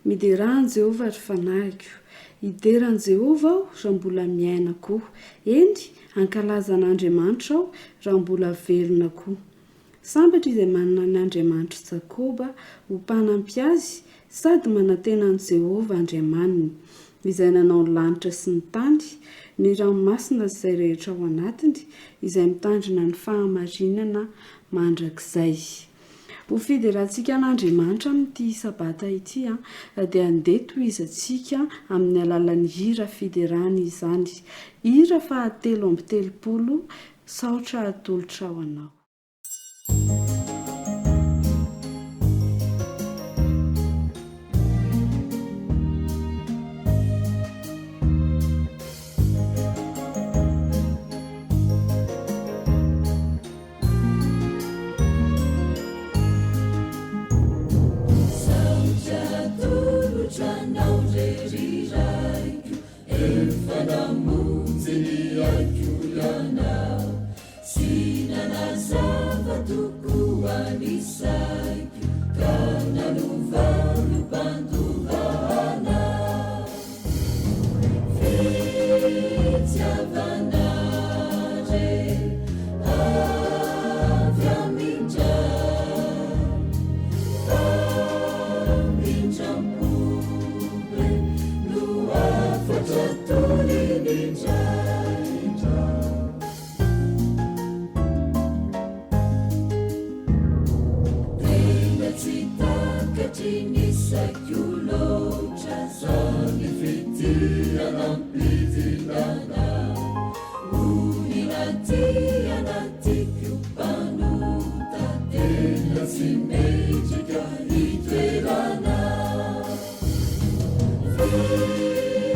Miderà an'i Jehovah, ry fanahiko. Hidera an'i Jehovah aho raha mbola miaina koa. Eny, hankalaza an'Andriamanitra aho raha mbola velona koa. Sambatra izay manana ny Andriamanitr'i Jakoba ho mpanampy azy sady manantena an'i Jehovah Andriamaniny, izay nanao ny lanitra sy ny tany, ny ranomasina sy izay rehetra ao anatiny, izay mitandrina ny fahamarinana mandrakizay. Ho fiderantsika an'Andriamanitra amin'ity Sabata ity, dia andeha tohizantsika amin'ny alalan'ny hira fiderana izany. Hira fahatelo amby 30, Saotra atolotra ho anao. Saotra atolotra anao re ry Raiko, efa namonjy ny aiko Ianao, sy nanazava tokoa ny saiko, ka nanova ho mpandova anao. Fitiavana re avy amin-dRay, famindram-po be no hafatra toriny indraindra. Tena tsy takatry ny saiko loatra zany fitia nampidinana Olona tia na tiako mpanota tena tsy mendrika hitoerana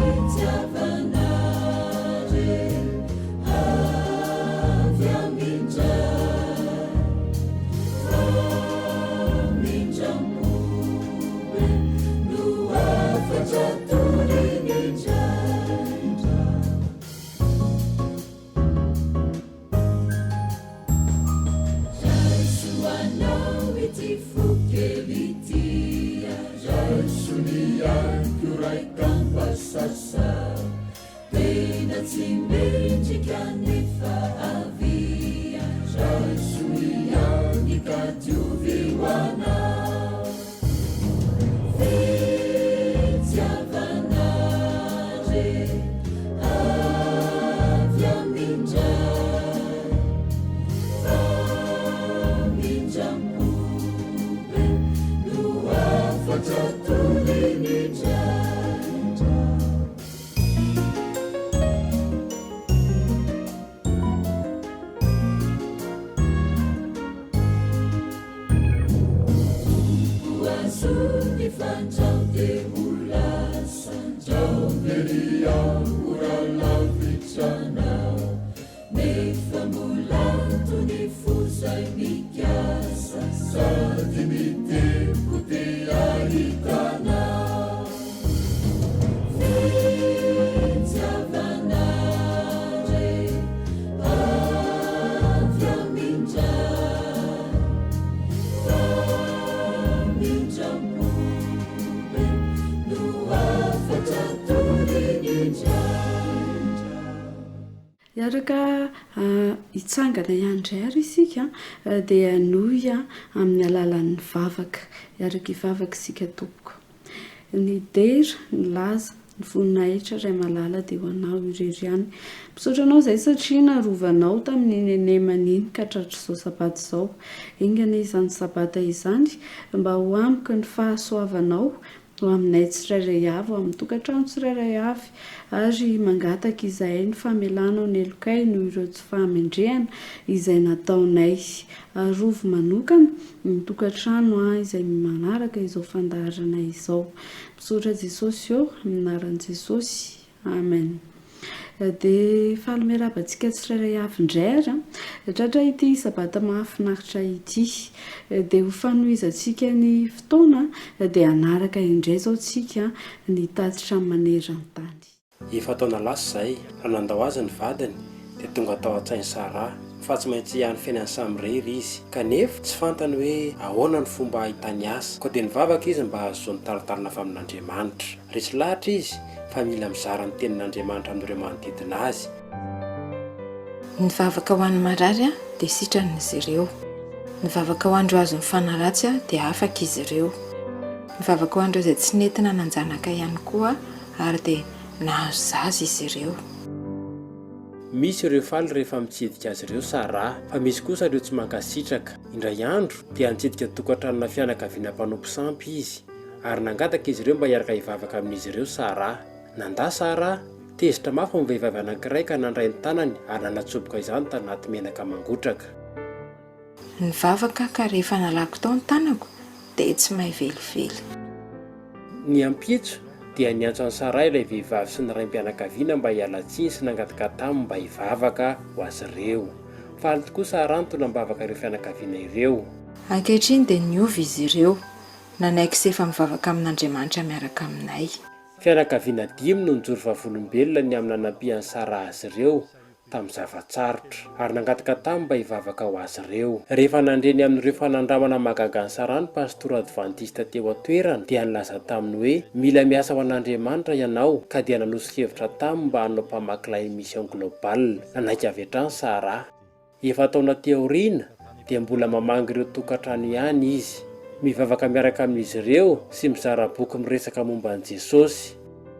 Fitiavana re avy amin-dRay Famindram-po be no hafatra toriny indraindra. Raiso ho anao ity fo kely ity Raiso ny aiko raikamba sasa Tena tsy mendrika nefa avia Raiso ihany ka diovy ho anao Fitiavana re avy amin-dRay Famindram-po be no hafatra toriny indraindra. Tompo azony fandrao dia ho lasa Ndrao very aho mora lavitra anao Nefa mbola ato ny fo zay mikasa Sady mitempo te hahita anao Fitiavana re avy amin-dRay Famindram-po be no hafatra toriny indraindra. Hiaraka hitsangana ihany indray ary isika dia hanohy amin'ny alalan'ny vavaka. Hiaraka hivavaka isika tompoko. Ny dera, ny laza, ny voninahitra Ray malala dia ho Anao irery ihany. Misaotra Anao izahay satria narovanao tamin'iny henemana iny ka tratr'izao sabata izao. Enga anie izany sabata izany mba ho amiko ny fahasoavanao ho aminay tsirairay avy, ho amin'ny tokantrano tsirairay avy. Ary mangataka izahay ny famelanao ny helokay noho ireo tsy fahamendrehana izay nataonay. Arovy manokana ny tokantrano izay manaraka izao fandaharana izao. Misaotra Jesosy ô, amin'ny anaran'i Jesosy. Amen. Dia faly miarahaba antsika tsirairay avy indray ary an. Tratra ity sabata mahafinaritra ity. Dia ho fanohizantsika ny fotoana dia hanaraka indray izao tsika ny tatitra maneran-tany. Efa-taona lasa izay, raha nandao azy ny vadiny, dia tonga tao an-tsain'i Saraha ny. fa tsy maintsy hiahy ny fiainany samirery izy. Kanefa, tsy fantany hoe ahoana ny fomba hahitany asa. Koa dia nivavaka izy mba hahazoany tari-dalana avy amin'Andriamanitra. Resy lahatra izy fa mila mizara ny tenin'Andriamanitra amin'ireo manodidina azy. Nivavaka ho an'ny marary aho, dia sitrana izy ireo. Nivavaka ho an'ireo azon'ny fanahy ratsy aho, dia afaka izy ireo. Nivavaka ho an'ireo izay tsy nety nanan-janaka ihany koa aho, ary dia nahazo zaza izy ireo. Misy ireo faly rehefa mitsidika azy ireo Sarah, fa misy kosa ireo tsy mankasitraka. Indray andro, dia nitsidika tokantranona fianakaviana mpanompo sampy izy, ary nangataka izy ireo mba hiaraka hivavaka amin'izy ireo Sarah. Nandà Sarah. Tezitra mafy ny vehivavy anankiray ka nandray ny tanany ary nanatsoboka izany tanaty menaka mangotraka. Nivavaka aho ka rehefa nalako tao ny tanako dia tsy may velively. Ny ampitso dia niantso an'i Sarah ilay vehivavy sy ny raim-pianakaviana mba hiala tsiny sy nangataka taminy mba hivavaka ho azy ireo. Faly tokoa Sarah nitondra am-bavaka ireo fianakaviana ireo. Ankehitriny dia niova izy ireo, nanaiky sy efa mivavaka amin'Andriamanitra miaraka aminay. Fianakaviana dimy no nijoro vavolombelona ny amin'ny nanampian'i Sarah azy ireo tamin'ny zava-tsarotra, ary nangataka taminy mba hivavaka ho azy ireo. Rehefa nandre ny amin'ireo fanandramana mahagaga an'i Sarah ny pastora advantista teo an-toerana, dia nilaza taminy hoe, Mila miasa ho an'Andriamanitra ianao, ka dia nanoso-kevitra taminy mba hanao mpamaky lay Mission Global. Nanaiky avy hatrany Sarah. Efa-taona aty aoriana dia mbola mamangy ireo tokantrano ihany izy. Mivavaka miaraka amin'izy ireo sy mizara boky miresaka momba an'i Jesosy.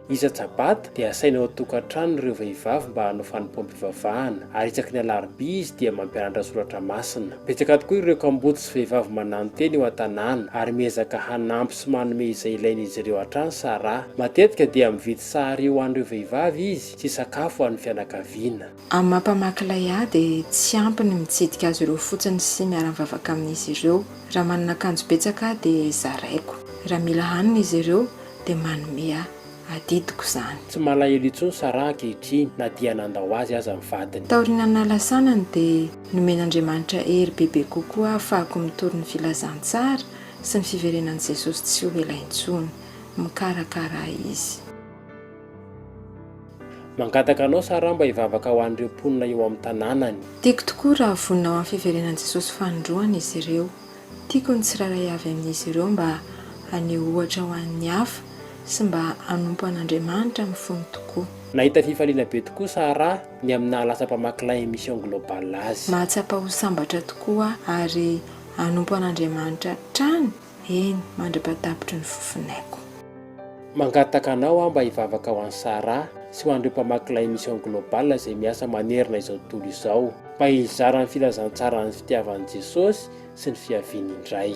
Isa-tsabata dia asaina ao an-tokantranony ireo vehivavy mba hanao fanompoam-pivavahana, ary isaky ny alarobia izy dia mampianatra soratra masina. Betsaka tokoa ireo kamboty sy vehivavy mananotena eo an-tanàna, ary miezaka hanampy sy manome izay ilain'izy ireo hatrany Sarah. Matetika dia mividy sary ho an'ireo vehivavy izy sy sakafo ho an'ny fianakaviana. Amin'ny maha mpamaky lay ahy dia tsy ampy ny mitsidika azy ireo fotsiny sy miara-mivavaka amin'izy ireo. Raha manana akanjo betsaka aho dia zaraiko. Raha mila hanina izy ireo dia manome ahy. Adidiko izany. Tsy malahelo intsony Sarah ankehitriny na dia nandao azy aza ny vadiny. Taorian'ny nahalasanany dia nomen'Andriamanitra hery bebe kokoa hahafahako mitory ny filazantsara sy ny fiverenan'i Jesosy tsy ho ela intsony. Mikarakara ahy Izy. Mangataka anao Sarah mba hivavaka ho an'ireo mponina eo amin'ny tanànany. Tiako tokoa raha vonona ho amin'ny fiverenan'i Jesosy fanindroany izy ireo. Tiako ny tsirairay avy amin'izy ireo mba haneho ohatra ho an'ny hafa sy mba hanompo an'Andriamanitra amin'ny fony tokoa. Nahita fifaliana be tokoa Sarah ny amin'ny naha-lasa mpamaky lay Mission Global azy. Mahatsapa ho sambatra tokoa aho ary hanompo an'Andriamanitra hatrany Eny, mandra-pahatapitry ny fofonaiko. Mangataka anao aho mba hivavaka ho an'i Sarah sy ho an'ireo mpamaky lay Mission Global izay miasa manerana izao tontolo izao, mba hizara ny filazantsaran'ny fitiavan'i Jesosy sy ny fiaviany indray.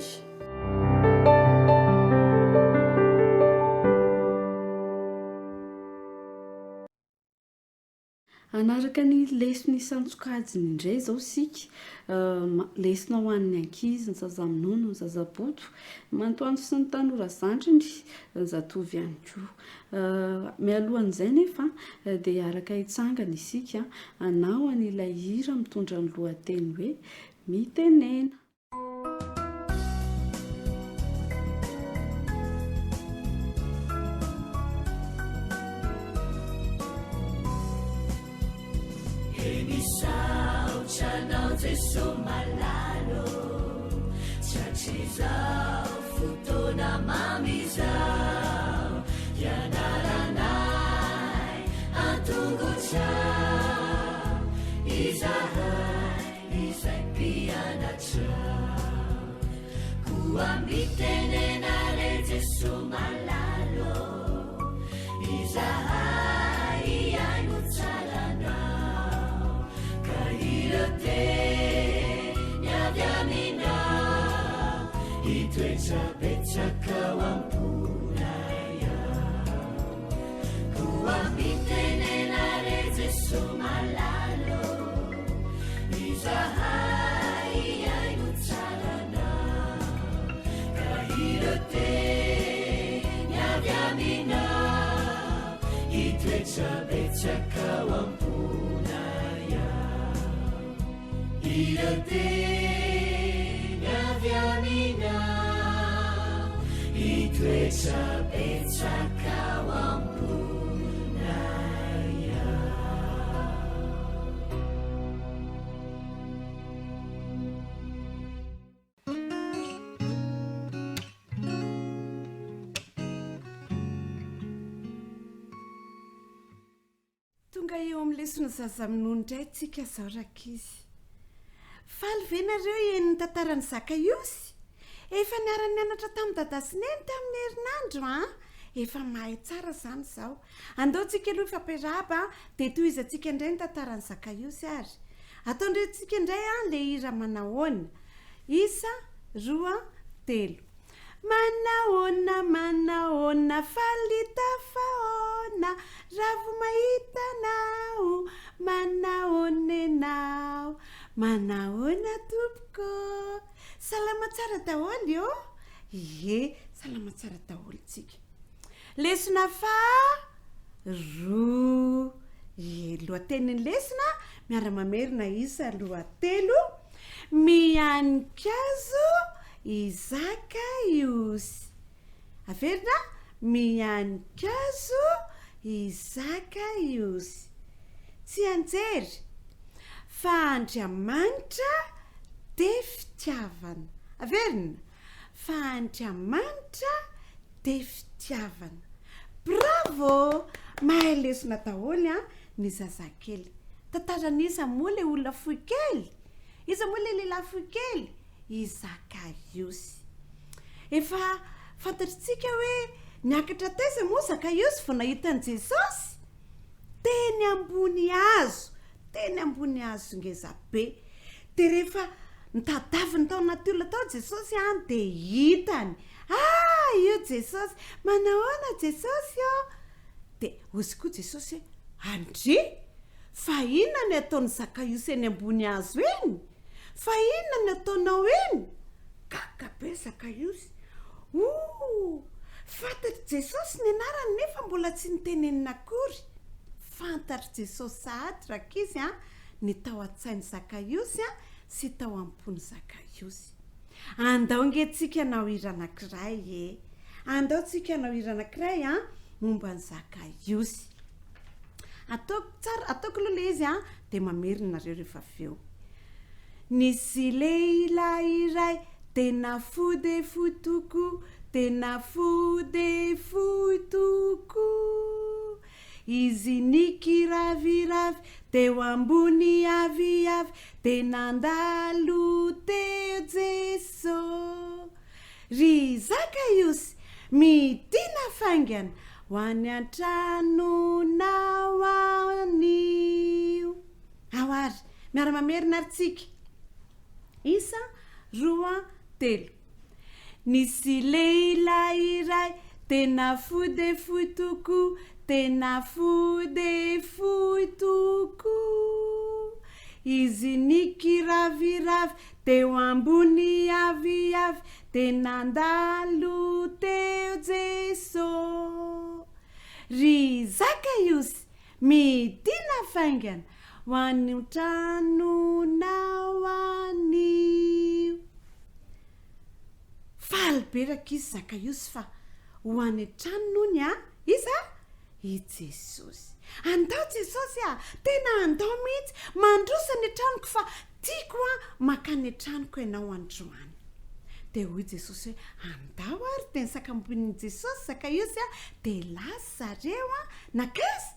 Hanaraka ny lesona isan-tsokajiny indray izao isika. Lesona ho an'ny ankizy, ny zaza minono, ny zaza boto, ny mantoanto sy ny tanora zandriny, ny zatovo ihany koa. Mialohan'izay nefa dia hiaraka hitsangana isika hanao an'ilay hira mitondra ny lohateny hoe Mitenena. Izay mpianatra Koa mitenena re Jesoa malala ô Izahay hihaino tsara Anao Ka ireo teny avy aminao Hitoetra betsaka ao am-ponay ao Koa mitenena re Jesoa malala ô Izahay hihaino tsara Anao Ka ireo teny avy aminao Hitoetra betsaka ao am-ponay ao Ireo teny avy aminao Hitoetra betsaka ao am-ponay ao. Tonga eo amin'ny lesona zaza minono indray tsika izao rankizy. Faly ve nareo hihaino ny tantaran'i Zakaiosy? Efa niara-nianatra tamin'i Dada sy Neny tamin'ny herinandro an! Efa mahay tsara izany izao. Andao tsika aloha hifampiarahaba dia tohizantsika indray ny tantaran'i Zakaiosy ary. Ataondrentsika indray an le hira manahoana. Isa, roa, telo. Manahoana, manahoana, faly tafahoana, ravo mahita anao, manahoana ianao, manahoana tompoko. Salama tsara daholo ô? Ie, salama tsara daholo tsika. Lesona faha roa. Ie, lohatenin'ny lesona, miara-mamerina isa lohatelo. Mihanin-kazo i Zakaiosy. Averina, mihanin-kazo i Zakaiosy. Tsy anjery, fa Andriamanitra dia fitiavana. Averina, fa Andriamanitra dia fitiavana. Bravo! Mahay lesona daholo an ny zazakely. Tantaran'iza moa ilay olona fohy kely? Iza moa ilay lehilahy fohy kely? I Zakaiosy. Efa fantatritsika hoe niakatra taiza moa Zakaiosy vao nahita an'i Jesosy? Teny ambony hazo, teny ambony hazo ngeza be. Dia rehefa nitadaviny tao anaty olona tao Jesosy an, dia hitany. Ah, io Jesosy! Manahoana Jesosy ô? Dia hozy koa Jesosy hoe, Andry! Fa inona ny ataon'i Zakaiosy eny ambony hazo eny? Fa inona ny ataonao eny? Gaga be Zakaiosy. Oh! Fantatr'i Jesosy ny anarany nefa mbola tsy nitenenina akory. Fantatr'i Jesosy sahady rankizy an, ny tao an-tsain'i Zakaiosy an, sy tao am-pon'i Zakaiosy. Andao nge tsika hanao hira anankiray e! Andao tsika hanao hira anankiray an, momba an'i Zakaiosy. Ataoko tsara, ataoko aloha ilay izy an, dia mamerina nareo rehefa avy eo. Nisy lehilahy iray tena fo dia fo tokoa, tena fo dia fo tokoa. Izy nikiraviravy teo ambony aviavy, dia nandalo teo Jeso. Ry Zakaiosy, midina faingana ho any an-tranonao anio. Ao ary, miara-mamerina ary tsika. Isa, roa, telo. Nisy lehilahy iray tena fohy dia fohy tokoa, tena fohy dia fohy tokoa. Izy nikiraviravy Teo ambony aviavy dia nandalo teo Jeso. Ry Zakaiosy, midina faingana ho any an-tranonao anio. Faly be rankizy Zakaiosy fa ho any an-tranony hono an! Iza? I Jesosy. Andao Jesosy a! Tena andao mihitsy! Mandroso any an-tranoko fa tiako a mankany an-tranoko ianao androany. Dia hoy Jesosy hoe, andao ary. Dia nisakambonin'i Jesosy Zakaiosy a, dia lasa zareo a, nankaiza?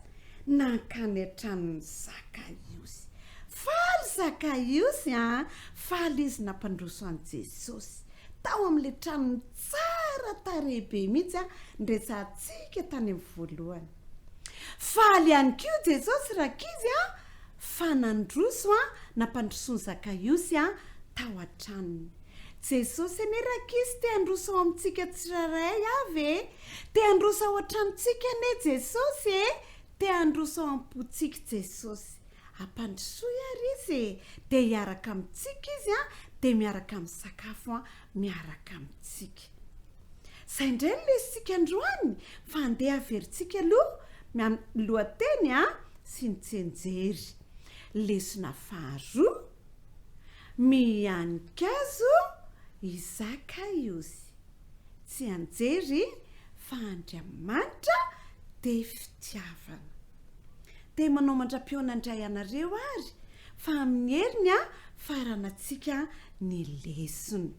Nankany an-tranon'i Zakaiosy. Faly Zakaiosy a! Faly izy nampandroso an'i Jesosy. Tao amin'ilay tranony tsara tarehy be mihitsy niresahantsika tany amin'ny voalohany. Faly ihany koa Jesosy rankizy fa nandroso nampandrosoan'i Zakaiosy tao an-tranony. Jesosy anie rankizy te handroso ao amintsika tsirairay avy e! Te handroso ao an-tranontsika anie Jesosy e! Te handroso ao am-pontsika Jesosy. Ampandrosoy ary izy e! Dia hiaraka amintsika izy an, dia miaraka misakafo an, miaraka amintsika. Izay indray no lesintsika androany fa andeha averintsika aloha ny lohateny an, sy ny tsianjery. Lesona faharoa, Mihanin-kazo i Zakaiosy. Tsianjery fa Andriamanitra dia fitiavana. Dia manao mandra-pihaona indray anareo ary fa amin'ny heriny a faranantsika ny lesona.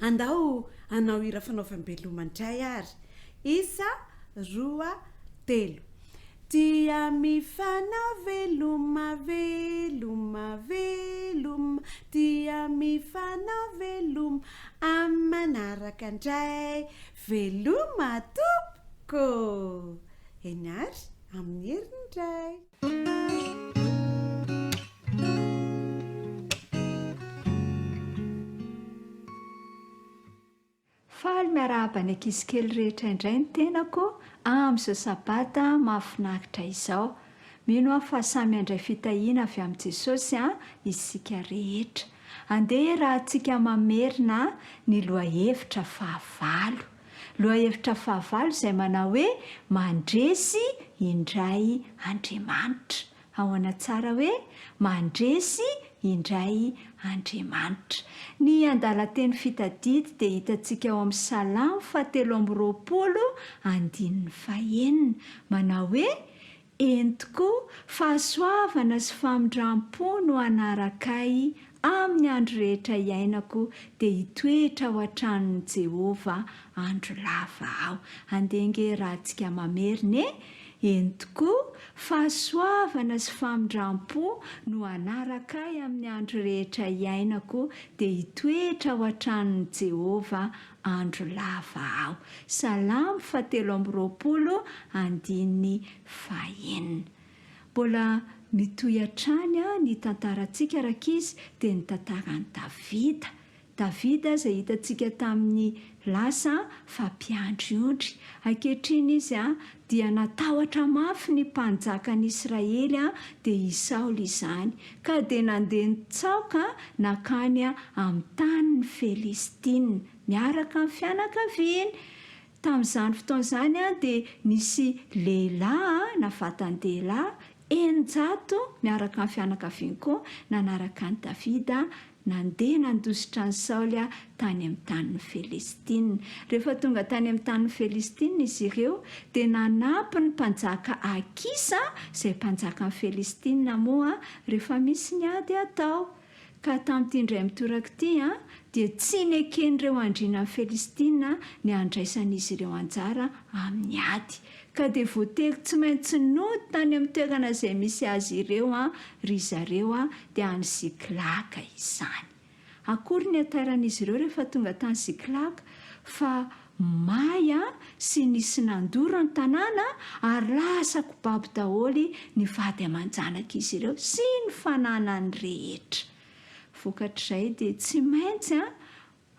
Andao hanao hira fanaovam-beloma indray ary. Isa, roa, telo. Dia mifanao veloma, veloma, veloma, dia mifanao veloma, amin'ny manaraka indray, veloma tompoko! Eny ary, amin'ny heriny indray. Faly miarahaba ny ankizy kely rehetra indray ny tenako amin'izao sabata mahafinaritra izao. Mino aho fa samy handray fitahiana avy amin'i Jesosy isika rehetra. Andeha hiarahantsika mamerina ny lohahevitra fahavalo. Lohahevitra fahavalo izay manao hoe Mandresy indray Andriamanitra. Ahoana tsara hoe mandresy indray Andriamanitra. Ny andalan-teny fitadidy dia hitantsika ao amin'ny Salamo fahatelo amby 20 andininy fahenina, manao hoe, Eny tokoa, fahasoavana sy famindram-po no hanaraka ahy amin'ny andro rehetra iainako, dia hitoetra ao an-tranon'i Jehovah andro lava aho. Andeha ange raha antsika mamerina e! Eny tokoa, fahasoavana sy famindram-po no hanaraka ahy amin'ny andro rehetra iainako, dia hitoetra ao an-tranon'i Jehovah andro lava aho. Salamo fahatelo amby 20, andininy fahenina. Mbola mitohy hatrany ny tantarantsika rankizy, dia ny tantaran'i Davida. Davida izay hitantsika tamin'ny lasa fa mpiandry ondry. Ankehitriny izy dia natahotra mafy ny mpanjakan'i Israely, dia i Saoly izany, ka dia nandeha nitsaoka nankany amin'ny tanin'ny Filistina, miaraka amin'ny fianakaviany. Tamin'izany fotoana izany dia nisy lehilahy na vatan-dehilahy 600 miaraka amin'ny fianakaviany koa nanaraka an'i Davida nandeha nandositra an'i Saoly tany amin'ny tanin'ny Filistina. Rehefa tonga tany amin'ny tanin'ny Filistina izy ireo, dia nanampy ny mpanjaka Akisa, izay mpanjakan'ny Filistina moa, rehefa misy ny ady atao. Ka tamin'ity indray mitoraka ity, dia tsy neken'ireo andrianan'ny Filistina ny handraisan'izy ireo anjara amin'ny ady. Ka dia voatery tsy maintsy nody tany amin'ny toerana izay misy azy ireo ry zareo, dia any Ziklaga izany. Akory ny hatairan'izy ireo rehefa tonga tany Ziklaga fa may sy nisy nandoro ny tanàna ary lasa kobabo daholo ny vady aman-janak'izy ireo sy ny fananany rehetra. Vokatr'izay dia tsy maintsy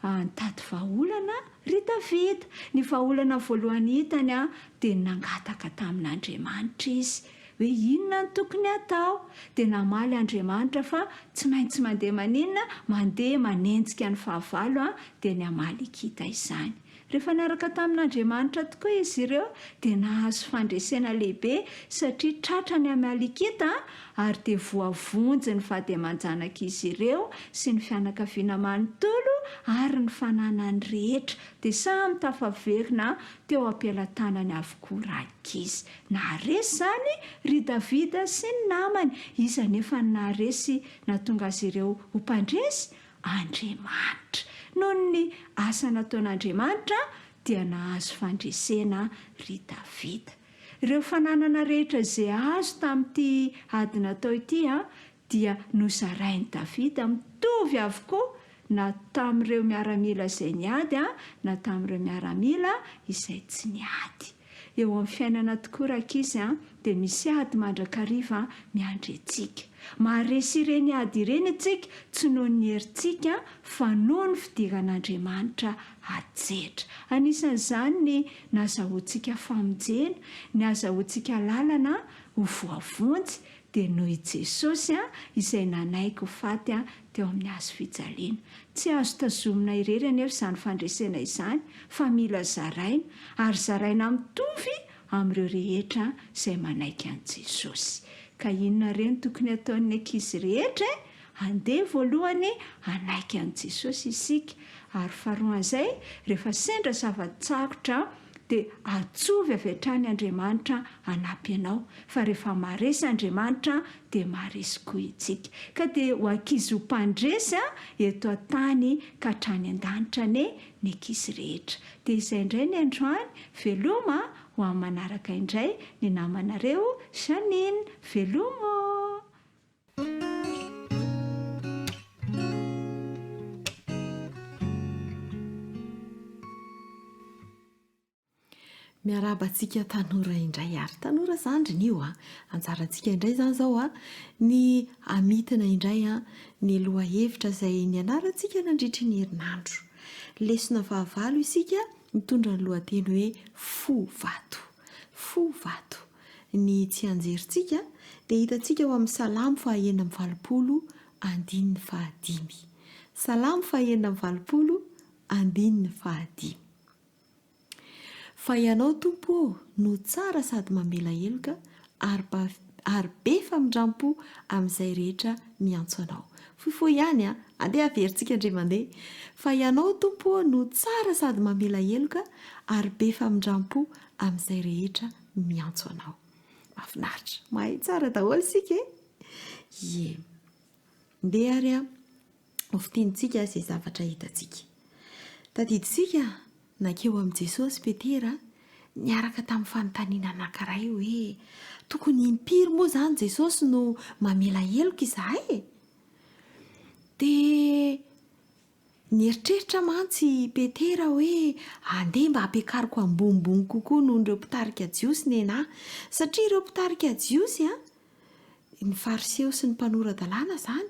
nitady vahaolana ry Davida. Ny vahaolana voalohany hitany dia ny nangataka tamin'Andriamanitra izy hoe inona no tokony hatao. Dia namaly Andriamanitra fa tsy maintsy mandeha maninona? Mandeha manenjika ny fahavalo, dia ny Amalekita izany. Rehefa niaraka tamin'Andriamanitra tokoa izy ireo dia nahazo fandresena lehibe satria tratra ny Amalekita ary dia voavonjy ny vady aman-janak'izy ireo sy ny fianakaviana manontolo ary ny fananany rehetra dia samy tafaverina teo am-pelatanany avokoa rankizy. Naharesy izany ry Davida sy ny namany. Iza anefa no naharesy nahatonga azy ireo ho mpandresy? Andriamanitra. Noho ny asa nataon'Andriamanitra dia nahazo fandresena ry Davida. Ireo fananana rehetra izay azo tamin'ity ady natao ity dia nozarain'i Davida mitovy avokoa na tamin'ireo miaramila izay niady na tamin'ireo miaramila izay tsy niady. Eo amin'ny fiainana tokoa rankizy an, dia misy ady mandrakariva miandry antsika. Maharesy ireny ady ireny isika tsy noho ny herintsika fa noho ny fidiran'Andriamanitra hatsetra. Anisan'izany ny nazahoantsika famonjena, ny azahoantsika lalana ho voavonjy, dia noho i Jesosy izay nanaiky ho faty teo amin'ny hazo fijaliana. Tsy azo tazomina irery anefa izany fandresena izany fa mila zaraina, ary zaraina mitovy amin'ireo rehetra izay manaiky an'i Jesosy. Ka inona re no tokony hataon'ny ankizy rehetra e? Andeha voalohany hanaiky an'i Jesosy isika, ary faharoan'izay, rehefa sendra zava-tsarotra dia atsovy avy hatrany Andriamanitra hanampy anao, fa rehefa maharesy Andriamanitra dia maharesy koa itsika. Ka dia ho ankizy ho mpandresy eto an-tany ka hatrany an-danitra anie ny ankizy rehetra. Dia izay indray ny androany, veloma. Ho amin'ny manaraka indray ny namanareo Jeannine. Veloma ô! Miarahaba antsika tanora indray ary. Tanora zandriny io a! Anjarantsika indray izany izao a, ny hamintina indray a, ny lohahevitra izay nianarantsika nandritry ny herinandro. Lesona fahavalo isika mitondra ny lohateny hoe Fo vato. Fo vato. Ny tsianjerintsika dia hitantsika ao amin'ny Salamo faha 86 andininy fahadimy. Salamo faha 86 andininy fahadimy. Fa Ianao, Tompo ô, no tsara sady mamela heloka ary ary be famindram-po amin'izay rehetra miantso Anao. Fohifohy ihany an! Andeha haverintsika indray mandeha. Fa Ianao, Tompo ô, no tsara sady mamela heloka ary be famindram-po amin'izay rehetra miantso Anao. Mahafinaritra. Mahay tsara daholo isika e! Ie. Ndeha ary an! Ho fintinintsika izay zavatra hitantsika. Tadidintsika nankeo amin'i Jesosy Petera niaraka tamin'ny fanontaniana anankiray hoe, Tokony impiry moa izany Jesosy no mamela heloka izahay e? Dia nieritreritra mantsy i Petera hoe andeha mba hampiakariko ambonimbony kokoa noho ireo mpitarika jiosy nenaha, satria ireo mpitarika jiosy an, Ny Fariseo sy ny mpanora-dalàna izany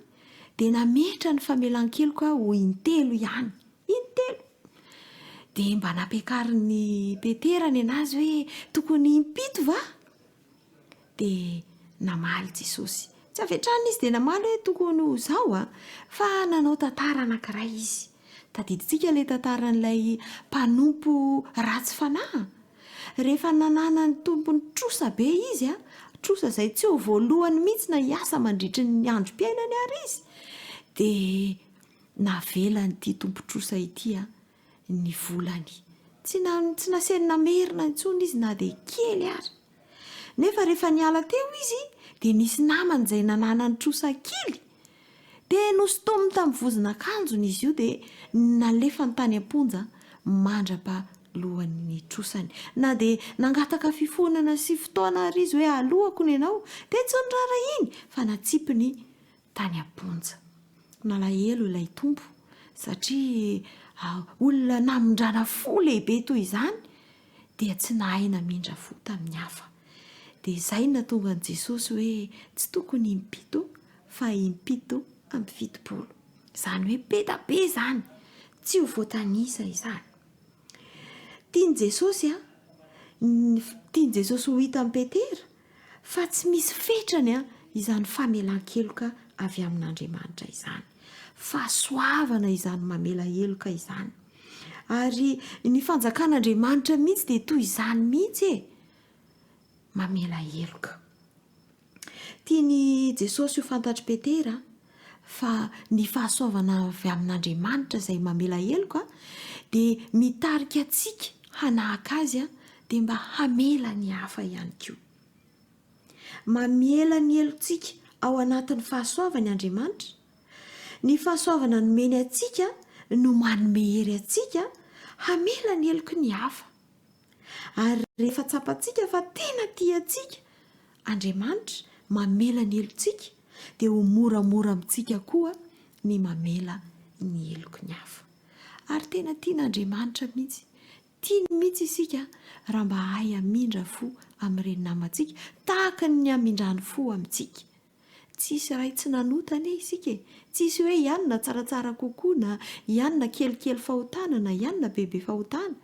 dia nametra ny famelan-keloka ho intelo ihany. Intelo! Dia mba nampiakarin'i Petera ny an'azy hoe tokony impito va? Dia namaly Jesosy. Tsy avy hatrany izy dia namaly hoe tokony ho izao an, fa nanao tantara anankiray izy. Tadidintsika ilay tantaran'ilay mpanompo ratsy fanahy? Rehefa nananan'ny tompony trosa be izy, trosa izay tsy ho voalohany mihitsy na hiasa mandritry ny androm-piainany ary izy, dia navelan'ity tompon-trosa ity ny volany. Tsy tsy nasainy namerina intsony izy na dia kely ary. Nefa rehefa niala teo izy dia nisy namany izay nananany trosa kely Dia nosintominy tamin'ny vozon'akanjony izy io dia nalefany tany am-ponja mandra-pahalohany ny trosany. Na dia nangataka fifonana sy fotoana àry izy hoe aloako ny anao, dia tsy noraharahiany fa natsipiny tany am-ponja. Nalahelo ilay tompo satria olona namindrana fo lehibe toy izany dia tsy nahay namindra fo tamin'ny hafa. Dia izay no nahatonga an'i Jesosy hoe tsy tokony impito fa impito 70. Izany hoe be da be izany, tsy ho voatanisa izany. Tian'i Jesosy an, tian'i Jesosy ho hitan'i Petera fa tsy misy fetrany an izany famelan-keloka avy amin'Andriamanitra izany. Fahasoavana izany mamela heloka izany. Ary ny fanjakan'Andriamanitra mihitsy dia toy izany mihitsy e! Mamela heloka. Tian'i Jesosy ho fantatr'i Petera fa ny fahasoavana avy amin'Andriamanitra izay mamela heloka dia mitarika antsika hanahaka Azy dia mba hamela ny hafa ihany koa. Mamela ny helotsika ao anatin'ny fahasoavany Andriamanitra. Ny fahasoavana nomeny antsika no manome hery antsika hamela ny heloky ny hafa. Ary rehefa tsapantsika fa tena tia antsika Andriamanitra, mamela ny helotsika, dia ho moramora amintsika koa ny mamela ny heloky ny hafa. Ary tena tian'Andriamanitra mihitsy, tiany mihitsy isika raha mba hahay hamindra fo amin'ireny namantsika tahaka ny hamindrany fo amintsika. Tsisy ray tsy nanota anie isika e! Tsisy hoe i anona tsaratsara kokoa na i anona kelikely fahotana na i anona bebe fahotana.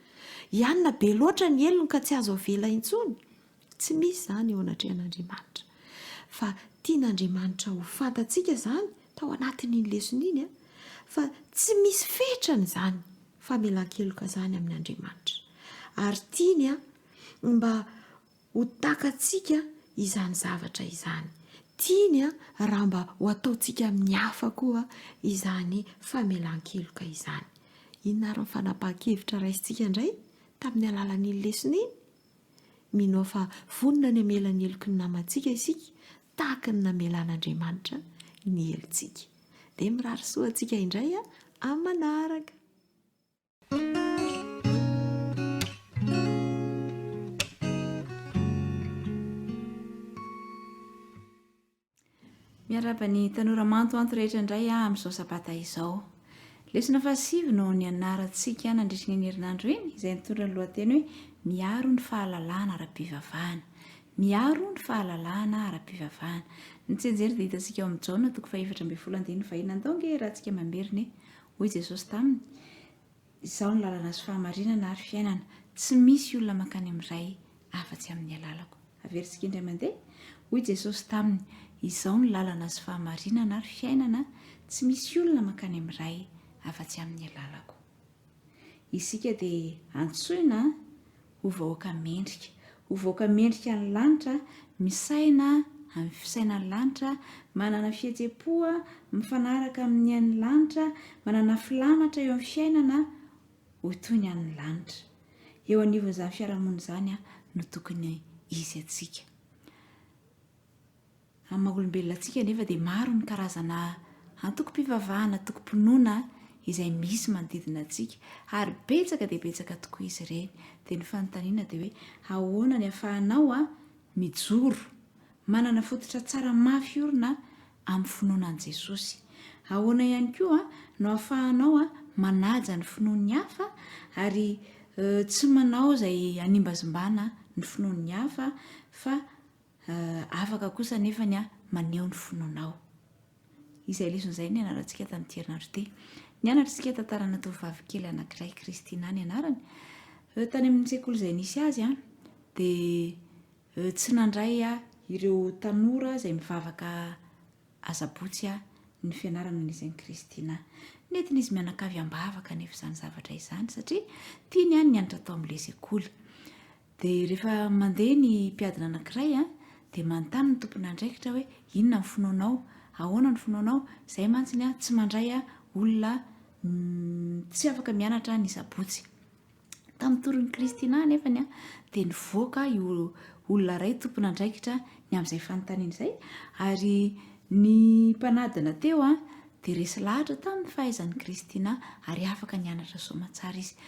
I anona be loatra ny helony ka tsy azo avela intsony. Tsy misy izany eo anatrehan'Andriamanitra. Fa tian'Andriamanitra ho fantatsika izany tao anatin'iny lesona iny fa tsy misy fetrany izany famelan-keloka izany amin'Andriamanitra. Ary tiany mba Ho takatsika izany zavatra izany. Tiany raha mba ho ataontsika amin'ny hafa koa izany famelan-keloka izany. Inona ary ny fanapahan-kevitra raisintsika indray tamin'ny alalan'iny lesona iny? Mino aho fa vonona ny hamela ny heloky ny namantsika isika tahaka ny namelan'Andriamanitra ny helotsika. Dia mirary soa antsika indray amin'ny manaraka. Miarahaba ny tanora mantoanto rehetra indray aho amin'izao sabata izao. Lesona fahasivy no nianarantsika nandritra iny herinandro iny, izay nitondra ny lohateny hoe Miaro ny fahalalahana ara-pivavahana. Miaro ny fahalalahana ara-pivavahana. Ny tsianjery dia hitantsika ao amin'ny Jaona toko fahefatra ambinifolo andininy fahiny. Andao ange raha tsika mamerina e! Hoy Jesosy taminy, Izaho no lalana sy fahamarinana ary fiainana, tsy misy olona mankany amin'ny Ray afa-tsy amin'ny alalako. Averintsika indray mandeha, Hoy Jesosy taminy, Izaho no lalana sy fahamarinana ary fiainana, tsy misy olona mankany amin'ny Ray afa-tsy amin'ny alalako. Isika dia antsoina ho vahoaka mendrika, ho vahoaka mendrika ny lanitra, misaina amin'ny fisainan'ny lanitra, manana fihetsem-po mifanaraka amin'ny an'ny lanitra, manana filamatra eo amin'ny fiainana ho toy ny an'ny lanitra. Eo anivon'izany fiarahamonina izany no tokony hisy antsika. Amin'ny maha olombelona antsika anefa dia maro ny karazana antokom-pivavahana, antokom-pinoana izay misy manodidina antsika ary betsaka dia betsaka tokoa izy ireny. Dia ny fanontaniana dia hoe ahoana ny ahafahanao mijoro, manana fototra tsara mafy orina amin'ny finoana an'i Jesosy? Ahoana ihany koa no ahafahanao manaja ny finoan'ny hafa ary tsy manao izay hanimbazimbana ny finoan'ny hafa fa Afaka kosa anefa ny maneho ny finoanao. Izay lesona izay no nianarantsika tamin'ity herinandro ity. Nianatra isika tantarana tovovavy kely anankiray, Christina ny anarany. Tany amin'ny sekoly izay nisy azy dia tsy nandray ireo tanora izay mivavaka asabotsy ny fianarana nisy an'i Christina. Nentin'izy mianakavy am-bavaka anefa izany zavatra izany satria tiany ny nianatra tao amin'ilay sekoly. Dia rehefa mandeha ny mpiadina anankiray an, dia manontany ny tompon'andraikitra hoe inona ny finoanao, ahoana ny finoanao, izay mantsy ny ahy tsy mandray olona tsy afaka mianatra ny sabotsy. Tamin'ny torin'i Christina anefany an, dia nivoaka io olona iray tompon'andraikitra ny amin'izay fanontaniana izay, ary ny mpanadina teo an, dia resy lahatra tamin'ny fahaizan'i Christina ary afaka nianatra soamantsara izy.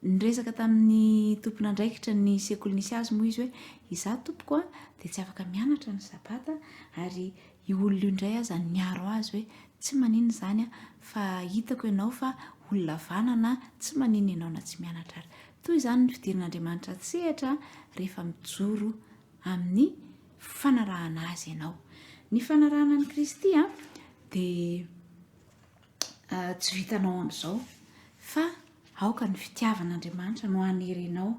Niresaka tamin'ny tompon'andraikitra ny sekoly nisy azy moa izy hoe, izaho tompoko a, dia tsy afaka mianatra ny sabata, ary io olona io indray aza niaro azy hoe, tsy maninona izany a, fa hitako ianao fa olona vanana, tsy maninona ianao na tsy mianatra ary. Toy izany ny fidiran'Andriamanitra an-tsehatra rehefa mijoro amin'ny fanarahana azy ianao. Ny fanarahana an'i Kristy a, dia tsy vitanao amin'izao fa aoka ny fitiavan'Andriamanitra no hanerenao.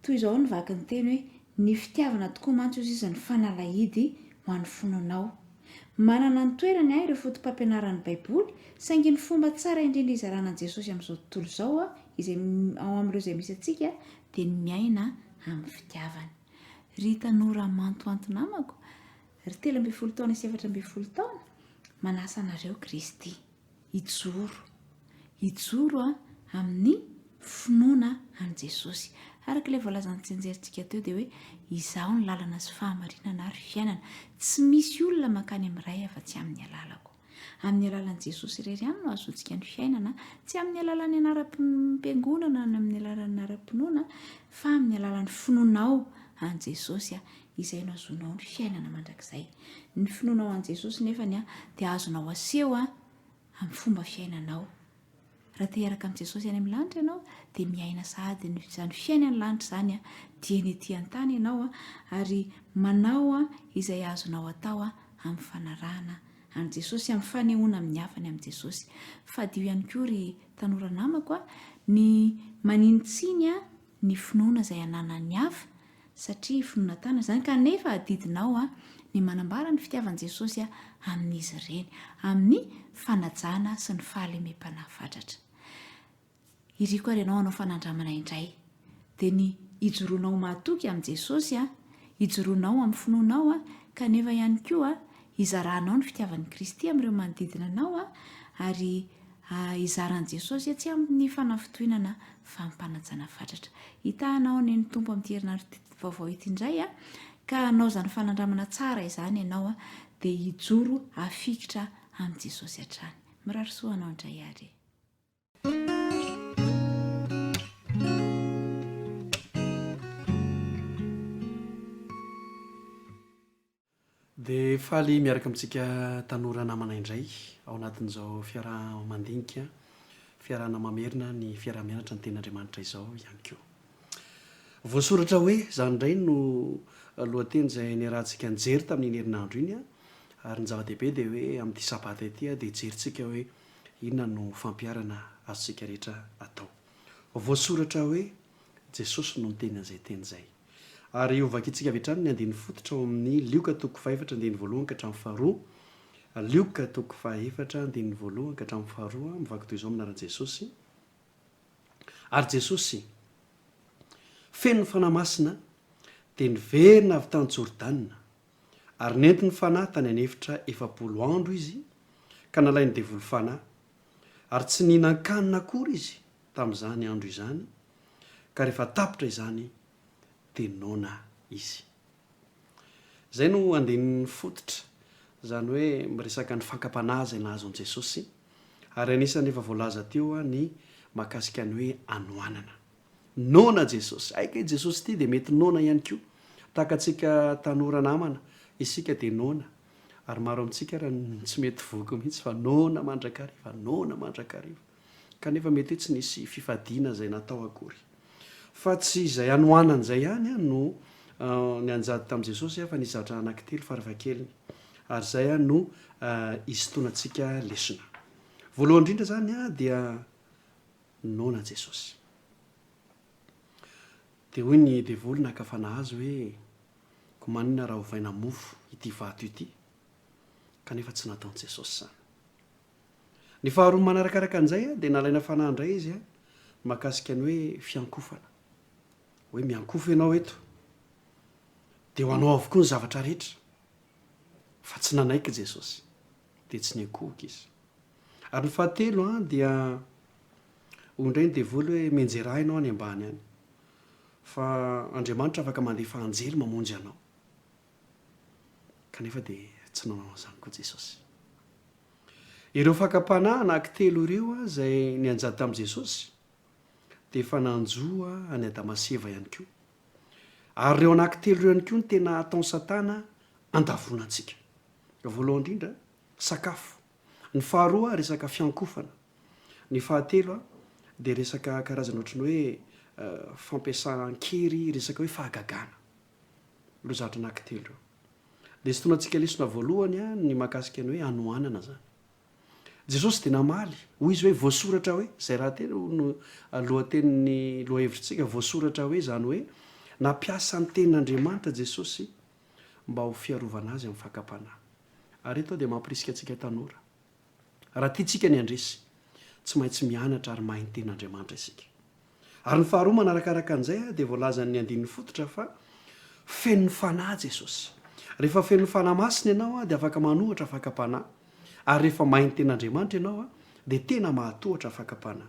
Toy izao ny vaky ny teny hoe ny fitiavana tokoa mantsy hozy izy ny fanalahidy ho an'ny finoanao. Manana ny toerany ahy ireo fotopampianaran'ny Baiboly, saingy ny fomba tsara indrindra hizarana an'i Jesosy amin'izao tontolo izao izay ao amin'ireo izay misy antsika dia ny miaina amin'ny fitiavana. Ry tanora mantoanto namako, Ry 13 taona sy 14 taona, manasa anareo Kristy hijoro, hijoro amin'ny finoana an'i Jesosy. Araka ilay voalazan'ny tsianjerintsika teo dia hoe izaho ny lalana sy fahamarinana ary fiainana. Tsy misy olona mankany amin'ny Ray afa-tsy amin'ny alalako. Amin'ny alalan'i Jesosy irery ihany no ahazoantsika ny fiainana, tsy amin'ny alalan'ny anaram-piangonana na amin'ny alalan'ny anaram-pinoana, fa amin'ny alalan'ny finoanao an'i Jesosy izay no ahazoanao ny fiainana mandrakizay. Ny finoanao an'i Jesosy nefany dia azonao aseho amin'ny fomba fiainanao. Raha te hiaraka amin'i Jesosy any amin'ny lanitra ianao dia miaina sahady ny izany fiainan'ny lanitra izany dieny ety an-tany ianao ary manao izay azonao atao amin'ny fanarahana an'i Jesosy, amin'ny fanehoana amin'ny hafa ny amin'i Jesosy. Fadio ihany koa ry tanora namako ny maninitsiny ny finoana izay ananan'ny hafa satria finoana tanana izany kanefa adidinao ny manambara ny fitiavan'i Jesosy amin'izy ireny amin'ny fanajana sy ny fahalemem-panahy fatratra. Iriko ary ianao hanao fanandramana indray dia ny hijoroanao mahatoky amin'i Jesosy, hijoroanao amin'ny finoanao kanefa ihany koa hizaranao ny fitiavan'i Kristy amin'ireo manodidina anao ary hizara an'i Jesosy tsy amin'ny fanafintohinana fa amim-panajana fatratra. Hitahanao anie ny Tompo amin'ity herinandro vaovao ity indray ka hanao izany fanandramana tsara izany ianao dia hijoro hafikitra amin'i Jesosy hatrany. Mirary soa anao indray ary e. Dia faly miaraka amintsika tanora namana indray ao anatin'izao fiaraha-mandinika, fiarahana mamerina ny fiaraha-mianatra ny Tenin'Andriamanitra izao ihany koa. Voasoratra hoe, izany indray no lohateny izay niarahantsika nijery tamin'iny herinandro iny, ary ny zava-dehibe dia hoe amin'ity sabata ity dia hijerintsika hoe inona no fampiharana azontsika rehetra atao. Voasoratra hoe, Jesosy no niteny an'izay teny izay. Ary hovakintsika avy hatrany ny andininy fototra ao amin'ny Lioka toko fahefatra andininy voalohany ka hatramin'ny faharoa. Lioka toko fahefatra andininy voalohany ka hatramin'ny faharoa, mivaky toy izao amin'ny anaran'i Jesosy. Ary Jesosy, feno ny Fanahy Masina, dia niverina avy tany Jordana, ary nentin'ny Fanahy tany an'efitra 40 andro Izy, ka nalain'ny devoly fanahy, ary tsy nihinan-kanina akory Izy tamin'izany andro izany, ka rehefa tapitra izany dia noana Izy. Izay no andininy fototra, izany hoe miresaka ny fankam-panahy izay nahazo an'i Jesosy, ary anisan'ny efa voalaza teo ny mahakasika ny hoe hanoanana. Noana Jesosy. Hay kay Jesosy ity dia mety noana ihany koa. Tahaka antsika tanora namana, isika dia noana. Ary maro amintsika ary no tsy mety voky mihitsy fa noana mandrakariva, noana mandrakariva. kanefa mety hoe tsy nisy fifadiana izay natao akory. Fa tsy izay hanoanana izay ihany no nianjady tamin'i Jesosy fa nisy zavatra anankitelo farafahakeliny, ary izay no hisintonantsika lesona. Voalohany indrindra izany dia noana Jesosy. Dia hoy ny devoly naka fanahy azy hoe, Koa maninona raha ovaina mofo ity vato ity? Kanefa tsy nataon'i Jesosy izany. Ny faharoa manarakaraka an'izay dia nalaina fanahy indray izy mahakasika ny hoe fiankofana. Hoe miankofa ianao eto dia ho anao avokoa ny zavatra rehetra. Fa tsy nanaiky Jesosy dia tsy niankohoka izy. Ary ny fahatelo dia hoy indray ny devoly hoe mianjerà ianao any ambany any fa Andriamanitra afaka mandefa anjely mamonjy anao. Kanefa dia tsy nanao an'izany koa Jesosy. Ireo fakam-panahy anankitelo ireo izay nianjady tamin'i Jesosy dia efa nanjo an'i Adama sy Eva ihany koa. Ary ireo anankitelo ireo ihany koa no tena ataon'i Satana handavoana antsika. Voalohany indrindra, sakafo. Ny faharoa, resaka fiankofana. Ny fahatelo dia resaka karazana ohatran'ny hoe fampiasan-kery, resaka hoe fahagagana. Ireo zavatra anankitelo ireo. Dia sintonantsika lesona voalohany ny mahakasika ny hoe hanoanana izany. Jesosy dia namaly, hoy Izy hoe, voasoratra hoe, izay rahateo no lohatenin'ny lohahevitritsika, voasoratra hoe, izany hoe nampiasa ny tenin'Andriamanitra Jesosy mba ho fiarovana Azy amin'ny fakam-panahy. Ary eto aho dia mampirisika antsika tanora, Raha tiantsika ny handresy, tsy maintsy mianatra ary mahay ny Tenin'Andriamanitra isika. Ary ny faharoa manarakaraka an'izay dia voalazan'ny andininy fototra fa feno ny Fanahy Jesosy. Rehefa feno ny Fanahy Masina ianao dia afaka manohatra fakam-panahy. Ary rehefa mahay ny Tenin'Andriamanitra ianao dia tena mahatohatra fakam-panahy.